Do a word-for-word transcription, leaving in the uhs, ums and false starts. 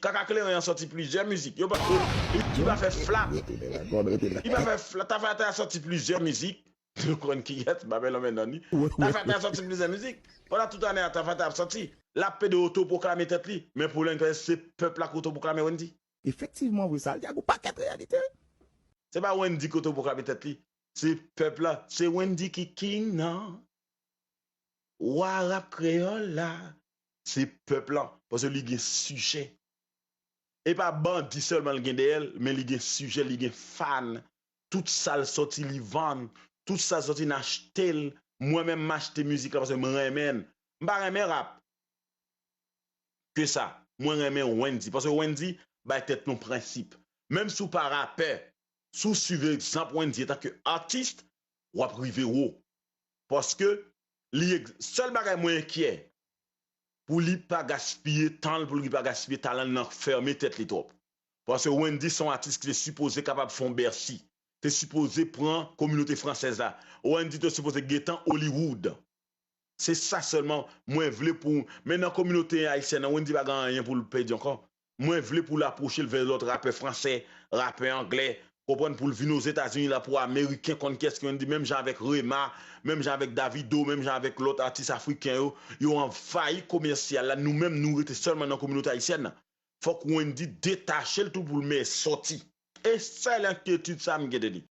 Kaka Kleren an sòti plizyè mizik. Yo pa, li pa fè fla. Li pa fè fla. Tafata a sòti plizyè mizik. Nou konn kiyès, Babylon men nan li. Tafata a sòti plizyè mizik. Pandan tout ane a, Tafata ap sòti. L ap pede otopwoklame tèt li. Men pwoblèm, se pèp la k otopwoklame Wendy. Efektivman, vre, sa l di a gon pakèt reyalite. Se pa Wendy k otopwoklame tèt li. Se pèp la. Se Wendy ki king nan. Wa rap kreyòl la. Se pèp la. Paske li gen sijè. E pa bandi sèlman l gen dèyè l, men li gen sijè, li gen fan. Tout sa l sòti, li vann. Tout sa l sòti, n achte l. Mwen menm, m achte mizik la paske mwen renmen l. M pa renmen rap. Ke sa, mwen renmen Wendy. Paske Wendy bay tèt nou prensip. Menm si w pa rapè, si w swiv egzanp Wendy antanke atis, w ap rive wo. Paske li, sèl bagay mwen enkyè, pou li pa gaspiye tan l, pou li pa gaspiye talan l nan fèmen tèt li twòp. Paske Wendy se yon atis ki te sipoze kapab fè yon Bèsi. Te sipoze pran kominote fransèz la. Wendy te sipoze gentan Hollywood. Se sa sèlman mwen vle pou, men nan kominote ayisyèn nan, Wendy pa gen anyen pou l pèdi ankò. Mwen vle pou l apwoche l vè lòt rapè fransè, rapè anglè, konprann, pou l vin Ozetazini la pou ameriken konn kiyès ki Wendy, menm jan avèk Rema, menm jan avèk Davido, menm jan avèk lòt atis afriken yo, yo anvayi komèsyal la, nou menm nou rete sèlman nan kominote ayisyèn nan. Fòk Wendy detache l tou pou l mèt sòti. E sèl enkyetid sa m gen de li.